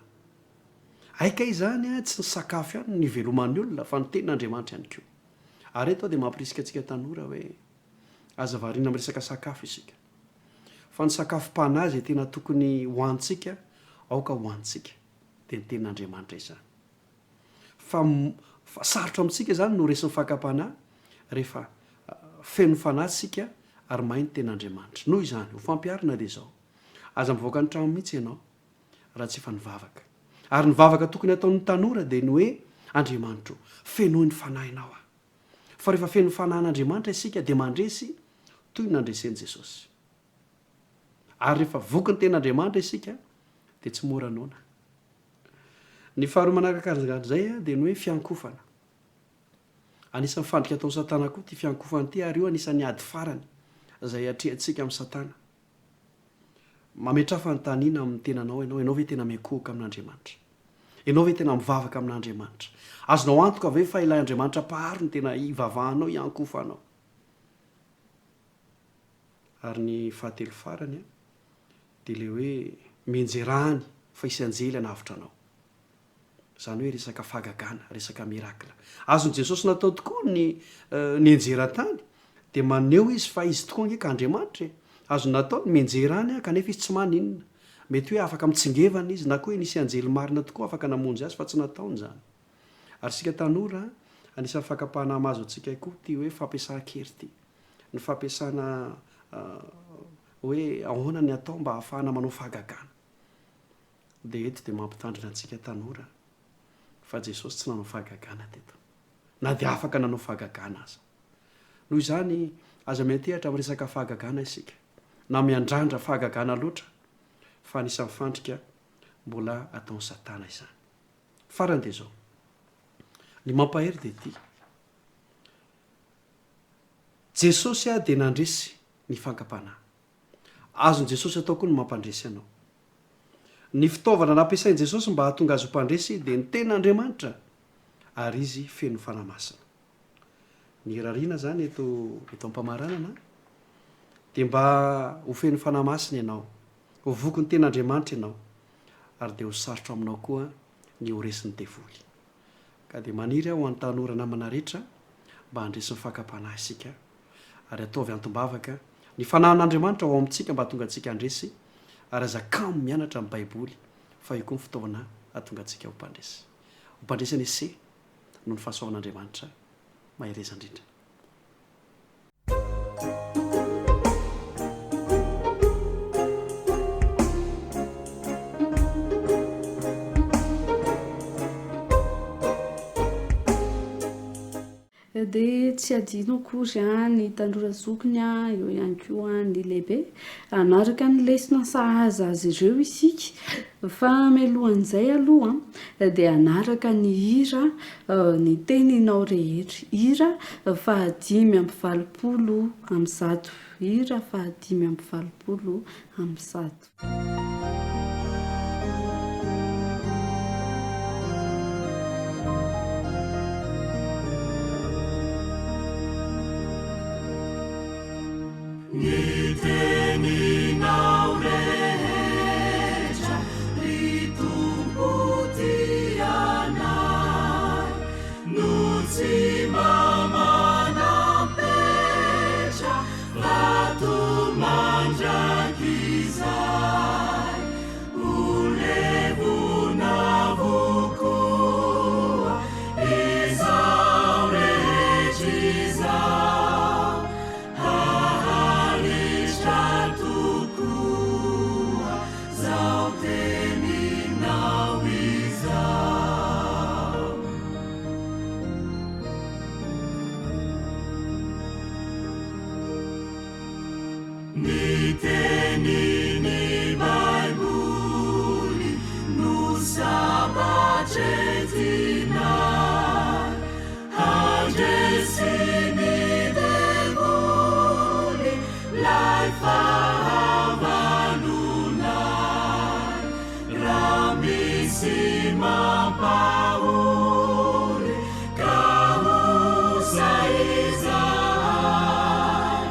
Hay kay izany tsy ny sakafo ihany no iveloman'ny olona fa ny Tenin'Andriamanitra ihany koa. Ary eto aho dia mampirisika antsika tanora hoe aza variana amin'ny resaka sakafo isika. Fa ny sakafom-panahy izay tena tokony hohanintsika, aoka hohanintsika. Dia ny Tenin'Andriamanitra izany. Fa fa sarotra amintsika izany no resin'ny fakam-panahy rehefa feno fanahy isika ary mahay ny Tenin'Andriamanitra. Noho izany, ho fampiharina dia izao, aza mivoaka ny trano mihitsy ianao raha tsy efa nivavaka. Ary ny vavaka tokony hataon'ny tanora dia ny hoe, Andriamanitro, fenoy ny fanahinao aho. Fa rehefa feno fanahin'Andriamanitra isika dia mandresy toy ny nandresen'i Jesosy. Ary rehefa voky ny tenin'Andriamanitra isika dia tsy mora noana. Ny faharoa manaraka an'izay dia ny hoe fiankofana. Anisan'ny fandrika ataon'i Satana koa ity fiankofana ity ary io anisan'ny ady farany izay atrehantsika amin'i Satana. Mametraha fanontaniana amin'ny tenanao ianao, ianao ve tena miankohoka amin'Andriamanitra? Ianao ve tena mivavaka amin'Andriamanitra? Azonao antoka ve fa ilay Andriamanitra Mpahary no tena ivavahanao, iankohofanao? Ary ny fahatelo farany dia ilay hoe mianjerà any fa hisy anjely hanavotra anao. Izany hoe resaka fahagagana, resaka miracle. Azon'i Jesosy natao tokoa ny nianjera tany, dia maneho izy fa izy tokoa ange ka Andriamanitra e. Azony natao ny mianjera any kanefa izy tsy maninona. Mety hoe afaka mitsingevana izy na koa hoe nisy anjely marina tokoa afaka namonjy azy fa tsy nataony izany. Ary isika tanora, anisan'ny fakam-panahy mahazo antsika koa ity hoe fampiasan-kery ity. ny fampiasana hoe ahoana ny atao mba hahafahana manao fahagagana. Dia eto dia mampitandrina antsika tanora fa Jesosy tsy nanao fahagagana teto. Na dia afaka nanao fahagagana aza. Noho izany, aza miantehatra amin'ny resaka fahagagana isika, na miandrandra fahagagana loatra, fa anisan'ny fandrika mbola ataon'i Satana izany. Farany dia izao, ny mampahery dia ity, Jesosy dia nandresy ny fankam-panahy. Azon'i Jesosy atao koa ny mampandresy anao. Ny fitaovana nampiasain'i Jesosy mba hahatonga azy ho mpandresy dia ny Tenin'Andriamanitra, ary Izy feno Fanahy Masina. Ny irariana izany eto eto am-pamaranana dia mba ho feno Fanahy Masina ianao, ho voky ny Tenin'Andriamanitra ianao, ary dia ho sarotra aminao koa ny ho resin'ny devoly. Ka dia maniry aho ho an'ny tanora namana rehetra mba handresy ny fakam-panahy isika ary ataovy antom-bavaka ny fanahin'Andriamanitra ho ao amintsika mba hahatonga antsika handresy ary aza kamo mianatra ny baiboly fa io koa ny fitaovana hahatonga antsika ho mpandresy. Ho mpandresy anie se noho ny fahasoavan'Andriamanitra. Mahereza indrindra. Dia tsy adino akory ny tanora zokiny, eo ihany koa ny lehibe. Hanaraka ny lesona sahaza azy ireo isika. Fa mialohan'izay aloha dia hanaraka ny hira Ny teninao rehetra. Hira faha-185. Hira faha-185. Ny teninao rehetra, ry Tompo tianay, no tsy mba manam-petra, vato mandrakizay. Ho levona avokoa izao rehetra izao. Haharitra tokoa zao teninao izao. Ny tenin'ny Baiboly no sabatra entinay. Handresy ny devoly 'lay fahavalonay. Raha misy mampahory ka osa izahay,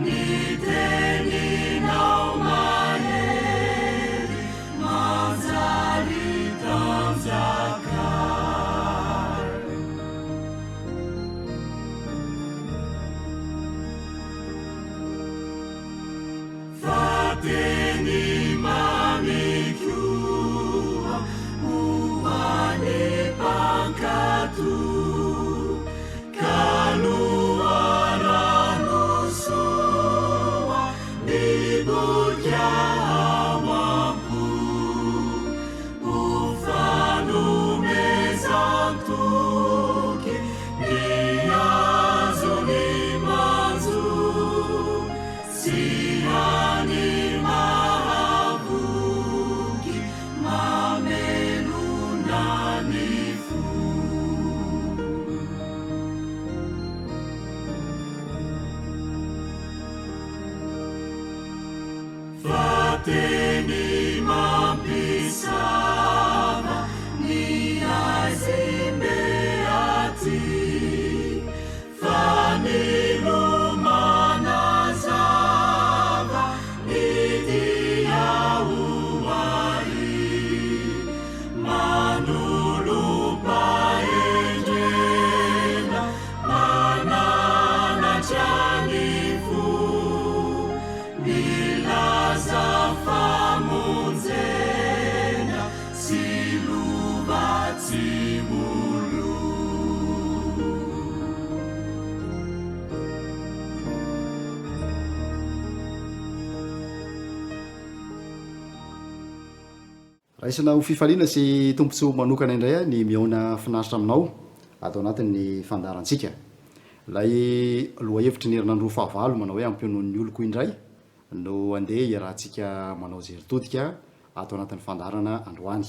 ny teninao mahery manjary tanjakay. Fa teny mamy koa ho an'ny mpankatò, ka loharano soa miboika ao am-po. Ho fanomezan-toky ny azony manjo sy hany mahavoky mamelona ny fo. Fa teny mampisava ny aizim-be aty, fa ny loha manazava ny dia ho ahy. Manolo-pahendrena mananatra ny fo. Milaza famonjena. Raisina ho fifaliana sy tombontsoa manokana indray ny mihaona finaritra aminao ato anatin'ny fandaharantsika. Ilay lohahevitry ny herinandro fahavalo manao hoe Ampionon'ny oloko indray no andeha hiarahantsika manao jery todika ato anatin'ny fandaharana androany.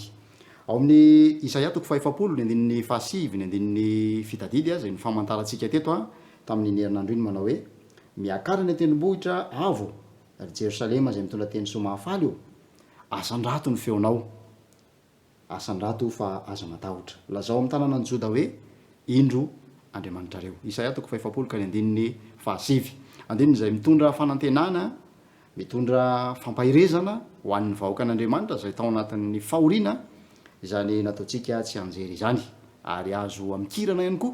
Ao amin'ny Isaia toko fahefapolo ny andininy fahasivy ny andininy fitadidy izay nifamantarantsika teto tamin'iny herinandro iny manao hoe, Miakara any an-tendrombohitra avo, ry Jerosalema izay mitondra teny soa mahafaly ô! Asandrato ny feonao. Asandrato fa aza matahotra. Lazao amin'ny tanànan'i Joda hoe, Indro Andriamanitrareo. Isaia toko fahefapolo ka ny andininy fahasivy. Andininy izay mitondra fanantenana, mitondra fampaherezana ho an'ny vahoakan'Andriamanitra izay tao anatin'ny fahoriana izany nataontsika tsianjery izany. Ary azo amikirana ihany koa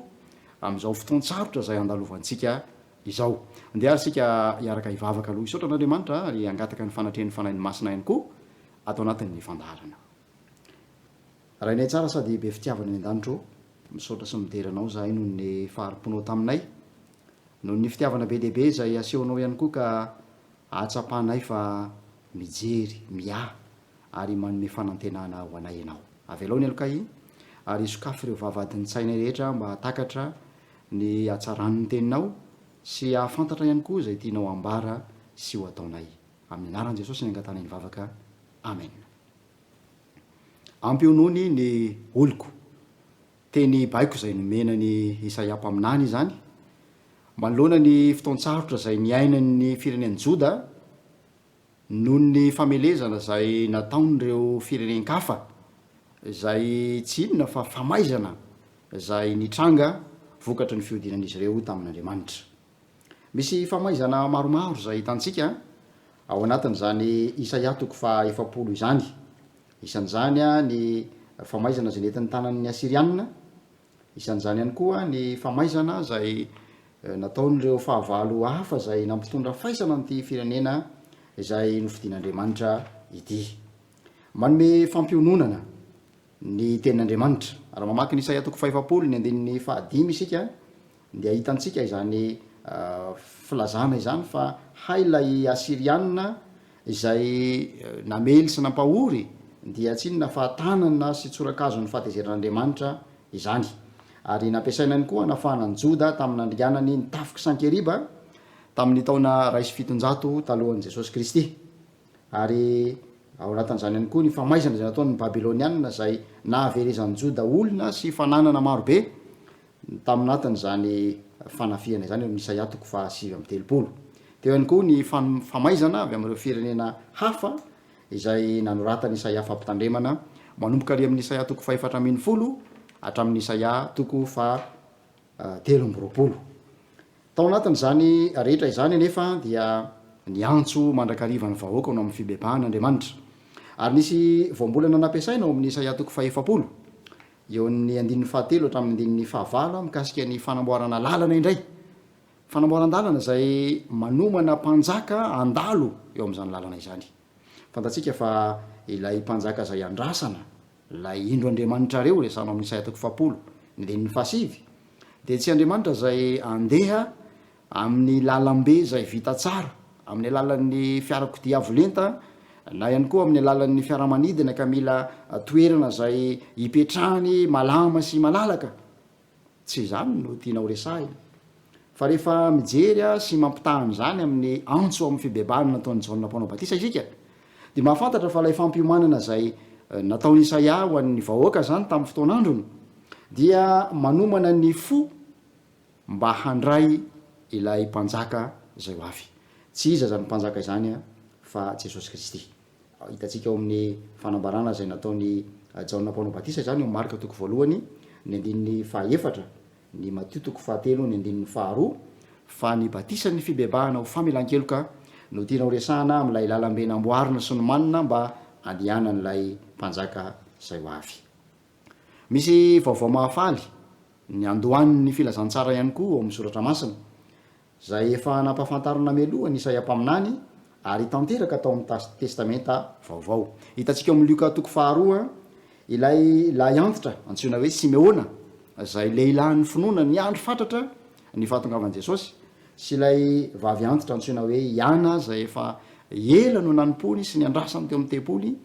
amin'izao fotoan-tsarotra izay andalovantsika izao. Andeha ary isika hiaraka hivavaka aloha. Hisaotra an'Andriamanitra ary hangataka ny fanatrehan'ny Fanahiny Masina ihany koa ato anatin'ny fandaharana. Rainay tsara sady be fitiavana any an-danitra ô, misaotra sy midera Anao izahay noho ny fahari-ponao taminay, noho ny fitiavana be dia be izay asehonao ihany koa ka ahatsapanay fa mijery, miahy ary manome fanantenana ho anay Ianao. Avelao ny helokay ary sokafy ireo vavahadin-tsainay rehetra mba hahatakatra ny hatsaran'ny Teninao sy hahafantatra ihany koa izay tianao hambara sy ho ataonay. Amin'ny anaran'i Jesosy ny angatanay ny vavaka. Amen. Ampionony ny oloko. Teny baiko izay nomena an'i Isaia mpaminany izany, manoloana ny fotoan-tsarotra izay niainan'ny firenen'i Joda noho ny famelezana izay nataon'ireo firenen-kafa, izay tsy inona fa famaizana izay nitranga vokatry ny fihodinan'izy ireo tamin'Andriamanitra. Misy famaizana maromaro izay hitantsika ao anatin'izany Isaia toko faha 40 izany. Isan'izany ny famaizana izay nentin'ny tanan'ny Asyrianina, isan'izany ihany koa ny famaizana izay nataon'ireo fahavalo hafa izay nampitondra faisana an'ity firenena izay nofidin'Andriamanitra ity. Manome fampiononana ny tenin'Andriamanitra. Raha mamaky ny Isaia toko faha 40 ny andininy fahadimy isika Dia hitantsika izany filazana izany fa hay ilay Asyriana izay namely sy nampahory dia tsy inona fa tanana sy tsorakazon'ny fahatezeran'Andriamanitra izany. Ary nampiasaina ihany koa hanafahana an'i Joda tamin'ny nandringanany ny tafik'i Sankeriba tamin'ny taona 701 talohan'i Jesosy Kristy. Ary ao anatin'izany ihany koa ny famaizana izay nataon'ny Babylonianina izay nahaverezan'i Joda olona sy fananana marobe Taminatin'izany fanafihana izany eo amin'ny Isaia toko faha 39. Teo ihany koa ny famaizana avy amin'ireo firenena hafa izay nanoratan'i Isaia fampitandremana, manomboka ary amin'ny Isaia toko faha 14 hatramin'ny Isaia toko faha 23. Tao anatin'izany rehetra izany anefa dia niantso mandrakariva ny vahoaka ho amin'ny fibebahana Andriamanitra. Ary nisy voambolana nampiasaina ao amin'ny Isaia toko faha 40. Eo amin'ny andininy fahatelo hatramin'ny andininy fahavalo mikasika ny fanamboarana lalana indray. Fanamboaran-dalana izay manomana mpanjaka handalo eo amin'izany lalana izany. Fantatsika fa ilay mpanjaka izay andrasana, ilay indro Andriamanitrareo resahina ao amin'ny Isaia toko fahapolo, ny andininy fahasivy, dia tsy Andriamanitra izay andeha amin'ny lalambe izay vita tsara, amin'ny alalan'ny fiarakodia avo lenta na ihany koa amin'ny alalan'ny fiaramanidina ka mila toerana izay hipetrahany malama sy malalaka. Tsy izany no tiana horesahina. Fa rehefa mijery sy mampitaha an'izany amin'ny antso amin'ny fibebahana nataon'i Jaona Mpanao Batisa isika, dia mahafantatra fa ilay fampiomanana izay nataon'i Isaia ho an'ny vahoaka izany tamin'ny fotoan'androny dia manomana ny fo mba handray ilay Mpanjaka izay ho avy. Tsy iza izany Mpanjaka izany fa Jesosy Kristy. Hitantsika ao amin'ny fanambarana izay nataon'i Jaona Mpanao Batisa izany ao Marka toko voalohany ny andininy fahaefatra, ny Matio toko fahatelo ny andininy faharoa, fa ny batisan'ny fibebahana ho famelan-keloka no tiana horesahana amin'ilay lalambe namboarina sy nomanina mba handehanan'ilay Mpanjaka izay ho avy. Misy vaovao mahafaly niandohan'ny filazantsara ihany koa ao amin'ny Soratra Masina, izay efa nampahafantarina mialoha an'i Isaia mpaminany ary tanteraka tao amin'ny Testamenta Vaovao. Hitantsika ao amin'ny Lioka toko faharoa ilay lahy antitra antsoina hoe Simeona, izay lehilahin'ny finoana niandry fatratra ny fahatongavan'i Jesosy, sy ilay vavy antitra antsoina hoe Iana izay efa ela no nanompoany sy niandrasany teo amin'ny tempoly.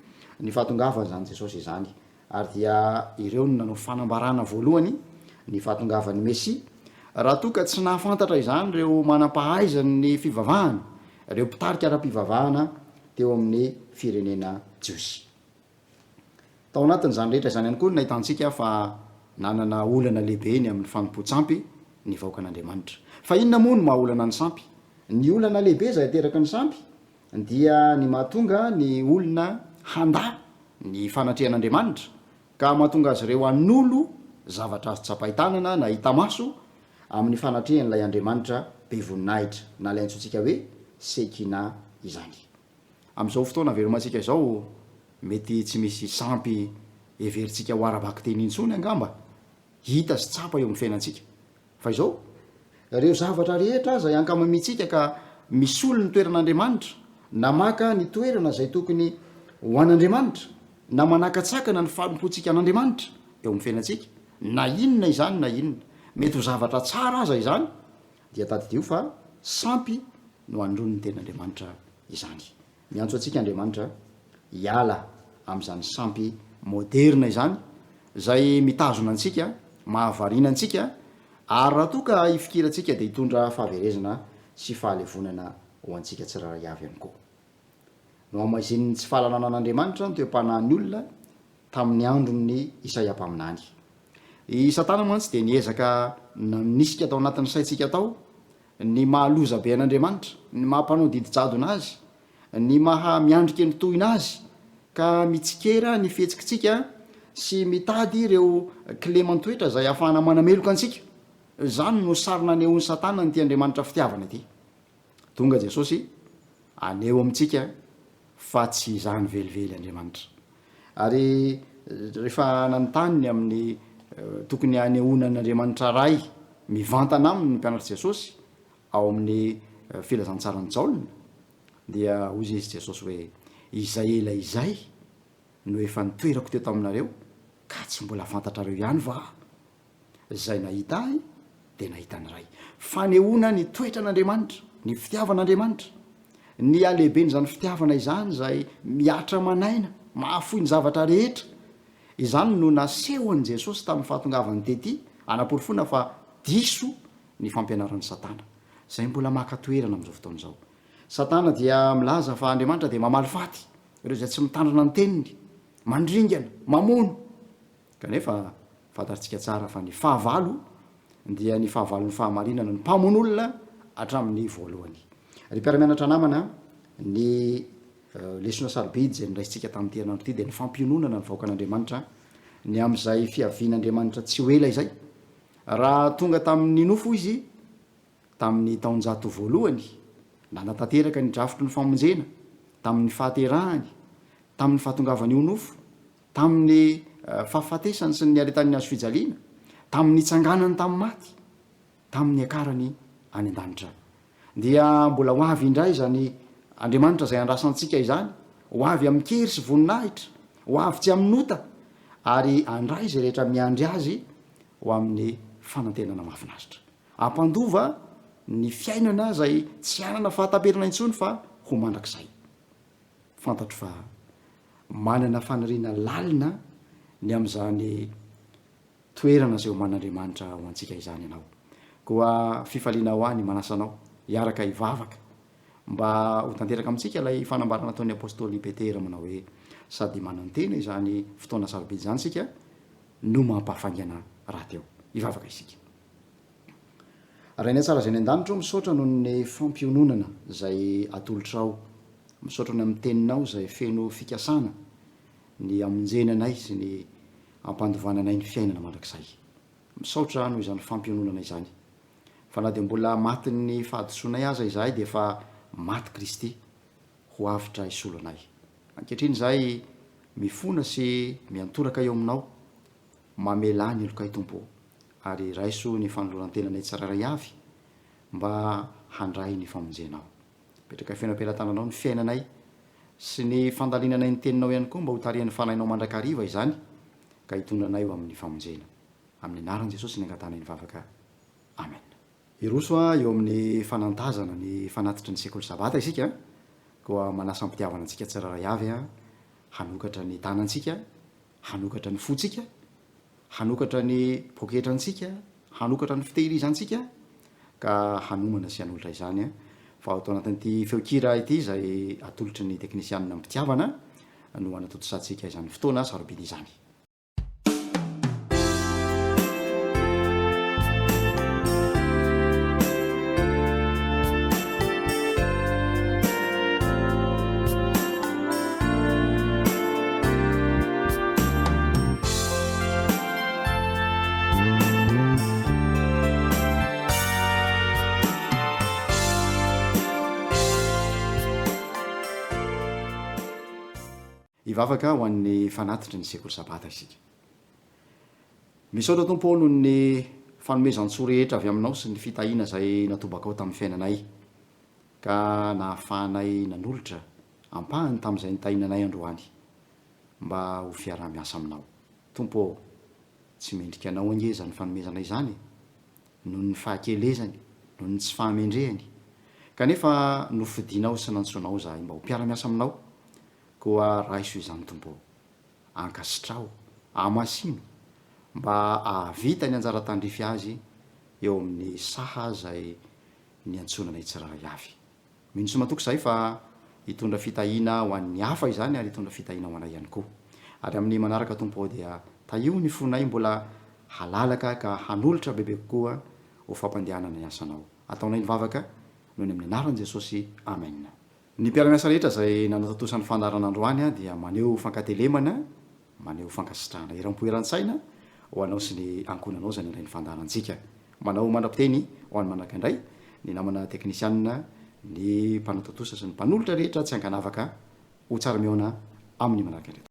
ny fahatongavan'izany Jesosy izany. Ary dia ireo no nanao fanambarana voalohany ny fahatongavan'ny Mesia, raha toa ka tsy nahafantatra izany ireo manam-pahaizan'ny fivavahana, ireo mpitarika ara-pivavahana teo amin'ny firenena jiosy. Tao anatin'izany rehetra izany ihany koa no nahitantsika fa nanana olana lehibe ny amin'ny fanompoan-tsampy ny vahoakan'Andriamanitra. Fa inona moa no maha olana ny sampy? Ny olana lehibe izay ateraky ny sampy dia ny mahatonga ny olona handà ny fanatrehan'Andriamanitra, ka mahatonga azy ireo hanolo zavatra azo tsapain-tanana na hita maso amin'ny fanatrehan'ilay Andriamanitra be voninahitra, na ilay antsointsika hoe Shekinah izany. Amin'izao fotoana avelomantsika izao, mety tsy misy sampy heverintsika ho ara-bakiteny intsony angamba hita sy tsapa eo amin'ny fiainantsika. Fa izao, ireo zavatra rehetra izay ankamamiantsika ka misolo ny toeran'Andriamanitra, na maka ny toerana izay tokony ho an'Andriamanitra, na manakatsakana ny fanompoantsika an'Andriamanitra eo amin'ny fiainantsika, na inona izany na inona, mety ho zavatra tsara aza izany, dia tadidio fa sampy no andron'ny tenin'Andriamanitra izany. Miantso antsika Andriamanitra hiala amin'izany sampy moderina izany, izay mitazona antsika, mahavariana antsika, ary raha toa ka hifikirantsika dia hitondra fahaverezana sy fahalevonana ho antsika tsirairay avy ihany koa. Nohamaizinin'ny tsy fahalalana an'Andriamanitra ny toe-panahin'ny olona tamin'ny andron'i Isaia mpaminany. I Satana mantsy dia niezaka nanisika tao anatin'ny saintsika tao ny maha loza be an'Andriamanitra, ny maha mpanao didy jadona azy, ny maha miandry kendritohina azy, ka mitsikera ny fihetsikitsika sy mitady ireo kileman-toetra izay ahafahana manameloka antsika. Izany no sary nanehoan'i Satana an'ity Andriamanitra fitiavana ity. Tonga Jesosy haneho amintsika fa tsy izany velively Andriamanitra. Ary rehefa nanontany ny amin'ny tokony hanehoana an'Andriamanitra Ray mivantana aminy ny mpianatr'i Jesosy ao amin'ny Filazantsaran'i Jaona, dia hoy izy Jesosy hoe, Izay ela izay no efa nitoerako teto aminareo, ka tsy mbola fantatrareo ihany va Aho? Izay nahita Ahy dia nahita ny Ray. Fanehoana ny toetran'Andriamanitra, ny fitiavan'Andriamanitra, ny halehiben'izany fitiavana izany izay mihatra aman'aina, mahafoy ny zavatra rehetra. Izany no nasehon'i Jesosy tamin'ny fahatongavany tety, hanaporofoana fa diso ny fampianaran'i Satana, izay mbola maka toerana amin'izao fotoana izao. Satana dia milaza fa Andriamanitra dia mamaly faty ireo izay tsy mitandrina ny teniny, mandringana, mamono. Kanefa fantatsika tsara fa ny fahavalo dia ny fahavalon'ny fahamarinana, ny mpamono olona hatramin'ny voalohany. Ry mpiara-mianatra namana, ny lesona sarobidy izay noraisintsika tamin'ity herinandro ity dia ny fampiononana ny vahoakan'Andriamanitra ny amin'izay fiavian'Andriamanitra tsy ho ela izay. Raha tonga tamin'ny nofo Izy tamin'ny taonjato voalohany, nanatanteraka ny drafitry ny famonjena tamin'ny fahaterahany, tamin'ny fahatongavany ho nofo, Tamin'ny fahafatesany sy ny niaretany ny hazofijaliana, tamin'ny nitsanganany tamin'ny maty, tamin'ny niakarany any an-danitra. Dia mbola ho avy indray izany Andriamanitra izay andrasantsika izany, ho avy amin-kery sy voninahitra, ho avy tsy amin'ota, ary handray izay rehetra miandry Azy ho amin'ny fanantenana mahafinaritra. Hampandova ny fiainana izay tsy hanana fahataperana intsony fa ho mandrakizay. Fantatro fa manana faniriana lalina ny amin'izany toerana izay oman'Andriamanitra ho antsika izany ianao. Koa fifaliana ho ahy ny manasa anao hiaraka hivavaka mba ho tanteraka amintsika ilay fanambarana ataon'ny apostoly Petera manao hoe, Sady manantena izany fotoana sarobidy izany isika no mampahafaingana rahateo. Hivavaka isika. Rainay tsara izay any an-danitra ô, misaotra noho ny fampiononana izay atolotrao. Misaotra ny amin'ny teninao izay feno fikasana ny hamonjena anay sy ny hampandovana anay ny fiainana mandrakizay. Misaotra noho izany fampiononana izany. Fa na dia mbola matin'ny fahadisoanay aza izahay dia efa maty Kristy ho avotra hisolo anay. Ankehitriny izahay mifona sy miantoraka eo aminao, mamelà ny helokay Tompo ô. ary raiso ny fanoloran-tenanay tsirairay avy mba handray ny famonjenao. Apetraka feno am-pelatananao ny fiainanay sy ny fandalinanay ny Teninao ihany koa mba ho tarihan'ny Fanahinao mandrakariva izany ka hitondra anay ho amin'ny famonjena. Amin'ny anaran'i Jesosy ny angatahanay ny vavaka. Amen. Hiroso eo amin'ny fanantazana ny fanatitry ny Sekoly Sabata isika, koa manasa am-pitiavana antsika tsirairay avy. Hanokatra ny tanantsika, hanokatra ny fontsika, hanokatra ny poketrantsika, hanokatra ny fitehirizantsika, ka hanomana sy hanolotra izany fa ato anatin'ity feon-kira ity izay atolotry ny teknisianina am-pitiavana no hanatontosantsika izany fotoana sarobidy izany. Hivavaka ho an'ny fanatitry ny sekoly Sabata isika. Misaotra Tompo ô noho ny fanomezan-tsoa rehetra avy aminao sy ny fitahiana izay natobakao tamin'ny fiainanay ka nahafahanay nanolotra ampahany tamin'izay nitahiana anay androany mba ho fiaraha-miasa aminao. Tompo ô, tsy mendrika anao ange izany fanomezana izany e, noho ny fahakelezany, noho ny tsy fahamendrehany. Kanefa nofidinao sy nantsoinao izahay mba ho mpiara-miasa aminao, koa raiso izany Tompo ô. Ankasitraho, amasino, mba hahavita ny anjara tandrify azy eo amin'ny saha izay niantsoana anay tsirairay avy. Mino sy matoky izahay fa hitondra fitahiana ho an'ny hafa izany ary hitondra fitahiana ho anay ihany koa. Ary amin'ny manaraka Tompo ô dia tahio ny fonay mbola halalaka ka hanolotra bebe kokoa ho fampandehanana ny asanao. Ataonay ny vavaka noho ny amin'ny anaran'i Jesosy. Amen. Ny mpiara-miasa rehetra izay nanatontosa ny fandaharana androany dia maneho fankatelemana Maneho fankasitrahana eram-po eran-tsaina ho anao sy ny ankohonanao izay nandray ny fandaharantsika. Manao mandra-piteny ho an'ny manaraka indray ny namana teknisianina, ny mpanatontosa sy ny mpanolotra rehetra tsy ankanavaka ho tsara mihaona amin'ny manaraka indray tompoko.